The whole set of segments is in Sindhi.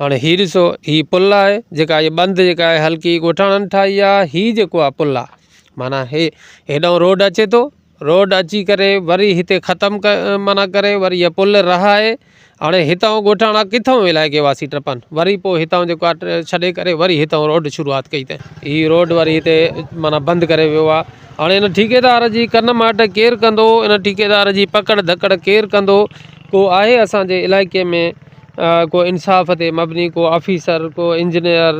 هاڻي هي ڏسو هي پل آهي جيڪا هي بند جيڪا آهي هلڪي ڳوٺاڻن ٺاهي آهي هي جيڪو آهي پل آهي معنيٰ هي هيڏانهن روڊ اچي ٿو روڊ اچي ڪري وري هتي ختم معنيٰ ڪري وري هي پل رهائي هاڻي هتان ڳوٺاڻا ڪٿان علائقي واسي ٽپن وري پوء هتان جيڪو آهي ڇڏي ڪري وري هتان روڊ شروعات ڪئي اٿن هي روڊ وري هتي معنيٰ بند ڪري ويو آهي هاڻي هن ٺيڪيدار جي ڪن ماٽ ڪير ڪندو ان ٺيڪيدار جي پڪڙ ڌڪڙ ڪير ڪندو ڪو آهي اسانجي علائقي ۾ ڪو انصاف تي مبني ڪو آفيسر ڪو انجنيئر.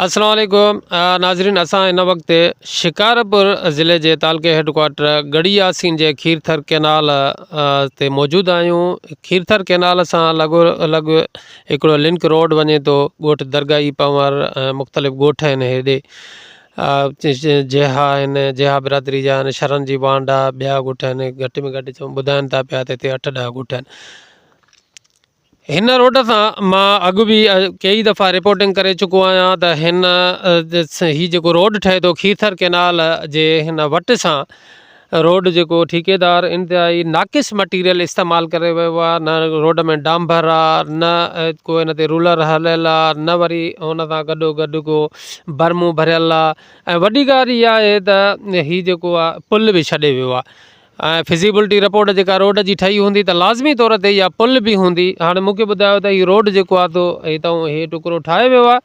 السلام عليڪم ناظرين اسان هن وقت شڪارپور ضلعي جي تعلقي هيڊ ڪوارٽر ڳڙهي ياسين جي کيرٿر ڪينال تي موجود آهيون کيرٿر ڪينال سان لڳو لڳ هڪڙو لنڪ روڊ وڃي ٿو ڳوٺ درگاهي پنهور ۽ مختلف ڳوٺ آهن هيڏي جيها آهن، جيها برادري جا آهن، شرن جي وانڍ آ، ٻيا ڳوٺ آهن، گهٽ ۾ گهٽ چون ٻڌائن ٿا پيا ته هتي اٺ ڏهه ڳوٺ آهن. هن روڊ سان مان اڳ به ڪيئي دفعا رپورٽنگ ڪري چڪو آهيان ته هن هي جيڪو روڊ ٺهي ٿو کيرٿر ڪينال جي هن وٽ سان روڊ جيڪو ٺيڪيدار انتهائي ناقص مٽيريل استعمال ڪري ويو آ نه روڊ ۾ ڊانڀر آ نه ڪو ان تي رولر هليل آ نه وري ان سان گڏو گڏ ڪو برمون ڀريل آ ۽ وڏي ڳالهه اها آهي ته هي جيڪو آ پل به ڇڏي ويو آ ۽ فزيبلٽي رپورٽ جيڪا روڊ جي ٺهي هوندي ته لازمي طور تي اها پل به هوندي هاڻي مونکي ٻڌايو ته هي روڊ جيڪو آ تو هتان هي ٽڪرو ٺاهي ويو آ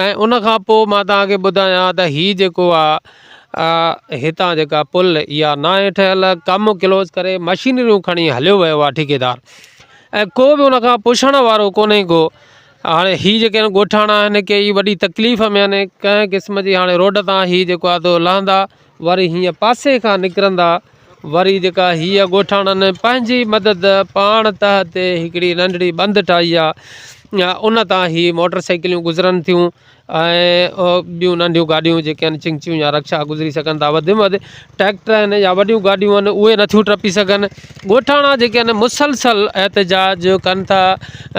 ۽ ان کان پوء مان توهان کي ٻڌايان ته هي جيڪو آ هتان جيڪا پل اها ناهي ٺهيل ڪم ڪلوز ڪري مشينريون کڻي هليو ويو آهي ٺيڪيدار ۽ ڪو به ان کان پڇڻ وارو ڪونهي ڪو هاڻي هي جيڪي آهن ڳوٺاڻا آهن ڪي وڏي تڪليف ۾ آهن ڪنهن قسم جي هاڻي روڊ تان هي جيڪو آهي سو لهندا وري هيئن پاسي کان نڪرندا وري جيڪا هيء ڳوٺاڻن پنهنجي مدد پاڻ تحت هڪڙي ننڍڙي بند ٺاهي آهي ان تان هي موٽر سائيڪليون گذرن ٿيون ۽ ٻيون ننڍيون گاڏيون جيڪي آهن چنگچيون يا رڪشا گذري سگهن ٿا وڌ ۾ وڌ ٽريڪٽر آهن يا وڏيون گاڏيون آهن اهي نٿيون ٽپي سگهن ڳوٺاڻا جيڪي آهن مسلسل احتجاج ڪن ٿا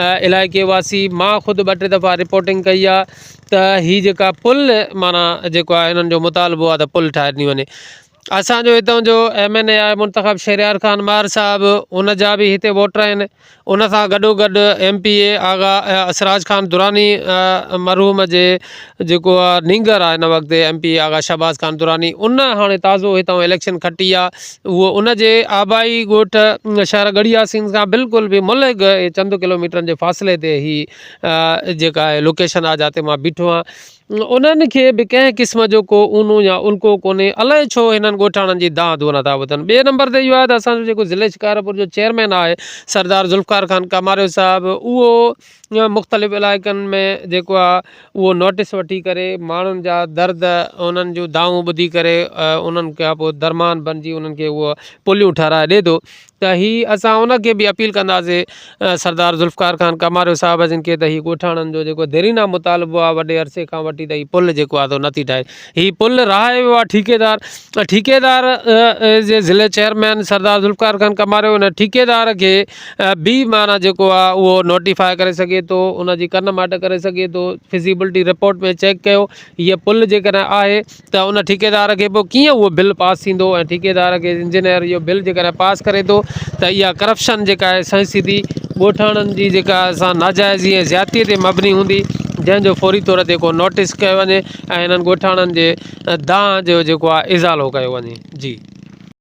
علائقي واسي مان خود ٻه ٽي دفعا رپورٽنگ ڪئي آهي ته هي جيڪا پل معنيٰ جيڪو آهي هنن جو مطالبو آهي ته پل ٺاهي ڏني وڃي اسان جو هتان جو ايم اين اي آهي منتخب شهريار خان مهر صاحب ان جا به هتي ووٽر آهن ان سان گڏو گڏ M P A Agha Israj Khan Durrani مرحوم جي جيڪو آ نينگر آ هن وقت M P A Agha Shahbaz Khan Durrani ان هاڻي تازو هتان اليڪشن کٽي آ اهو ان جي آبائي ڳوٺ شهر ڳڙهي ياسين کان بلڪل به ملحق چند ڪلوميٽرن جي فاصلي تي هي جيڪا لوڪيشن آ جاتي مان بيٺو آهيان انهن کي به ڪنهن قسم جو ڪو اونو يا الڪو ڪونهي، الائي ڇو هنن ڳوٺاڻن جي دانهن دونهن نٿا ٻڌن. ٻئي نمبر تي اهو آهي ته اسان جو جيڪو ضلعي شڪارپور جو چيئرمين آهي سردار ذوالفقار خان ڪماريو صاحب اهو مختلف علائقن ۾ جيڪو آهي اهو نوٽيس وٺي ڪري ماڻهن جا درد انهن جون دانهون ٻڌي ڪري انهن کان پوء درمان بنجي انهن کي اهو پليون ٺهرائي ڏي ٿو ته هي اسان ان کي به اپيل ڪنداسين سردار ذوالفقار خان ڪماريو صاحب جن کي ته هي ڳوٺاڻن جو جيڪو ديرينا مطالبو آهي وڏي عرصي کان وٺي ته هي پل جيڪو آهي سو نٿي ٺاهي هي پل رهايو ويو آهي ٺيڪيدار ٺيڪيدار جي ضلعي چيئرمين سردار ذوالفقار خان ڪماريو ان ٺيڪيدار کي به معنيٰ جيڪو آهي اهو نوٽيفاء ڪري سگهي ٿو ان جي ڪن ماٽ ڪري سگهي ٿو فزيبلٽي رپورٽ ۾ چيڪ ڪيو هيء پل جيڪڏهن آهي ته ان ٺيڪيدار کي پوء ڪيئن اهو بل پاس ٿيندو ۽ ٺيڪيدار کي انجنيئر اهو بل جيڪڏهن پاس ڪري ٿو ته اها ڪرپشن جيڪا آهي سائين سڌي ڳوٺاڻن جي جيڪا سا ناجائزي ۽ زيادتي تي مبني هوندي جنهن جو فوري طور تي ڪو نوٽيس ڪيو وڃي ۽ انهن ڳوٺاڻن جي دانهن جو جيڪو آهي ازالو ڪيو وڃي جي.